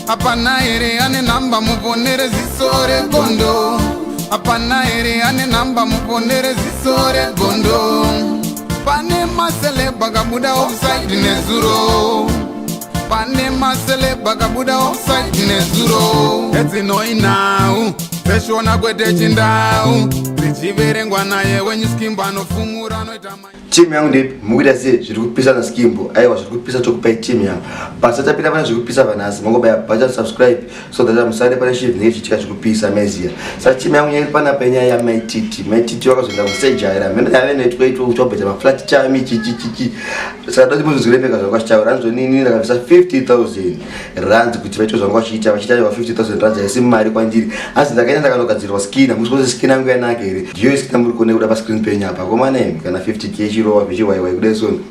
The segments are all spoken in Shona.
Hapana here ane nhamba muponere ziso regondo? Hapana here ane nhamba muponere ziso regondo? Pane maceleb akabuda offside nezuro. Pane maceleb akabuda offside nezuro. Edzinoi nhau dzeshona kwete chindau dzichiverengwa naye wenyuskimbo anofumura anoita. Timu yangu ndeipi? Mukuita sei? Zviri kupisa naSkimbo. Aiwa, zviri kupisa, tokupai timu yangu. Basa tapinda pane zviri kupisa vanhasi. Mangobaya button subscribe so that musare pane shit zvinenge zvichiitika zvekupisa meziya. Saka timu yangu nyaya panapa inyaya yaMaititi. Maititi vakazoenda kusejaya mheno yave noitwa itwa kuti wabheta maflat chami chichichichi. Saka doti muzozviremeka zvanga vachitaura. Anzonini ndakabvisa 50,000 rands kuti vaite zvanga vachiita, vachiita aiwa, 50,000 rands haisi mari kwandiri, asi ndakaenda ndakanogadzirwa skin. Hamusi kuona skin yangu yanaka here? Ndiyo skin muri kuona kuda pascreen penyu apa. Komana imi, kana 50K chirova zvichiwaiwai kudai soni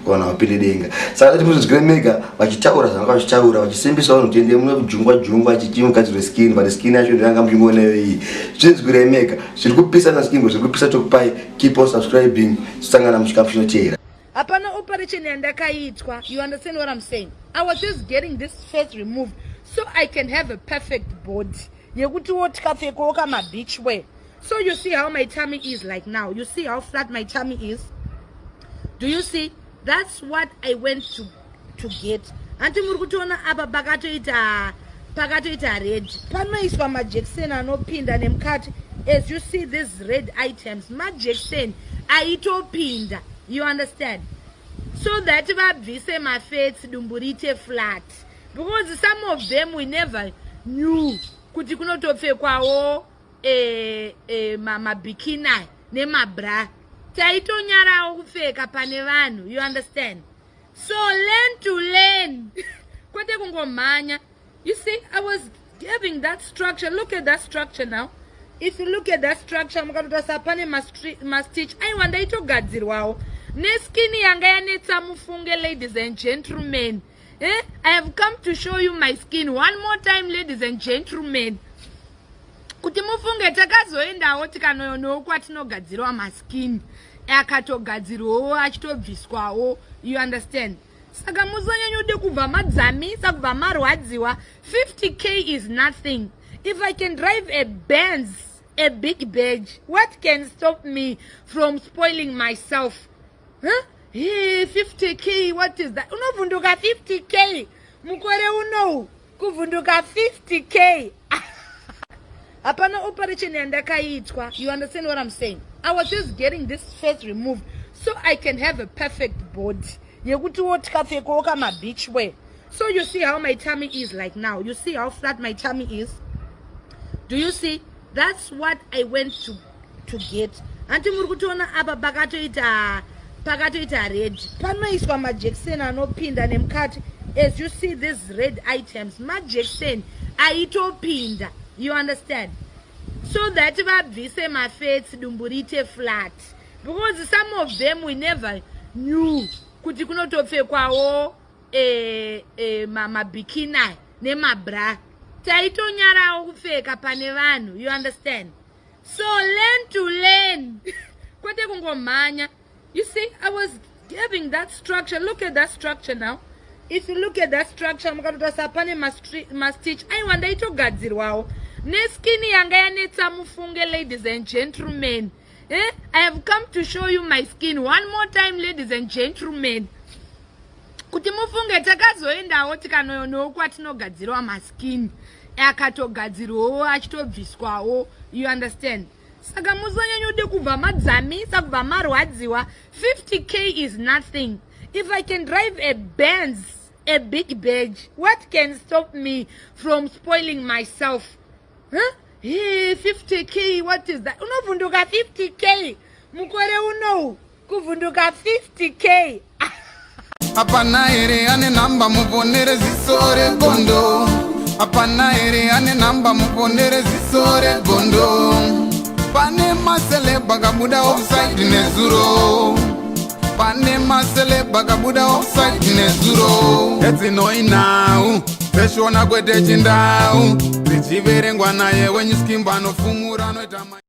kana wapinde denga. Saka dati muzozvire mega vachitaura zvanga vachitaura, vachisimbisa vanhu kuti ende munojungwa jungwa chichimugadzirwe skin, but skin yacho ndiyanga muchingoneyo iyi. Zvinzwirei mega zviri kupisa naskin, zviri kupisa tokupai. Keep on subscribing, sangana muchikafu chinoteera. Hapana operation yandakaitwa. You understand what I'm saying? I was just getting this face removed so I can have a perfect body yekutiwo tikapfekawo kamabeach wear. So you see how my tummy is like now? You see how flat my tummy is? Do you see? That's what I went to get. Hanti muri kutoona apa pakatoita red? Panoiswa majekiseni anopinda nemukati. As you see these red items, majekiseni aitopinda, you understand, so that vabvise mafats, dumbu riite flat, because some of them, we never knew kuti kunotopfekwawo mabikini nemabra. Taitonyarawo kupfeka pane vanhu, you understand? So learn to learn, kwete kungomhanya. You see, I was having that structure. Look at that structure now. If you look at that structure, mukatotarisa pane mastitch. Aiwa, ndaitogadzirwawo neskin yanga yanetsa mufunge. Ladies and gentlemen, eh? I have come to show you my skin one more time, ladies and gentlemen, kuti mufunge takazoendawo tikanoyonawo kwatinogadzirwa maskin, akatogadzirwawo achitobviswawo, you understand? Saka musanyanyode kubva madzamisa, kubva marwadziwa. 50K is nothing. If I can drive a Benz, a big badge, what can stop me from spoiling myself, huh? Hey, 50K, what is that? Unovhunduka 50K mukore unowu, kuvhunduka 50K. Hapana operation yandakaitwa. You understand what I'm saying? I was just getting this face removed so I can have a perfect body yekutiwo tikapfekawo kamabeach wear. So you see how my tummy is like now? You see how flat my tummy is? Do you see? That's what I went to get. Hanti muri kutoona apa pakatoita red? Panoiswa majekiseni anopinda nemukati. As you see these red items, majekiseni aitopinda, you understand, so that vabvise mafats, dumbu riite flat, because some of them, we never knew kuti kunotopfekwawo mabikini nemabra. Taitonyarawo kupfeka pane vanhu, you understand? So learn to learn, kwete kungomhanya. You see, I was having that structure. Look at that structure now. If you look at that structure, mukatotarisa pane mastitch. Aiwa, ndaitogadzirwawo neskin yanga yanetsa mufunge. Ladies and gentlemen, eh? I have come to show you my skin one more time, ladies and gentlemen, kuti mufunge takazoendawo tikanoyonawo kwatinogadzirwa maskin, akatogadzirwawo achitobviswawo, you understand? Saka musanyanyode kubva madzamisa, kubva marwadziwa. 50K is nothing. If I can drive a Benz, a big badge, what can stop me from spoiling myself, huh? Hey, 50K, what is that? Unovhunduka 50K mukore unowu, kuvhunduka 50K. Hapana here ane nhamba muponere ziso regondo? Hapana here ane nhamba muponere ziso regondo? Pane maceleb akabuda offside nezuro. Pane maceleb akabuda offside nezuro. Edzinoi nhau dzeshona kwete chindau dzichiverengwa naye wenyuskimbo anofumura anoita.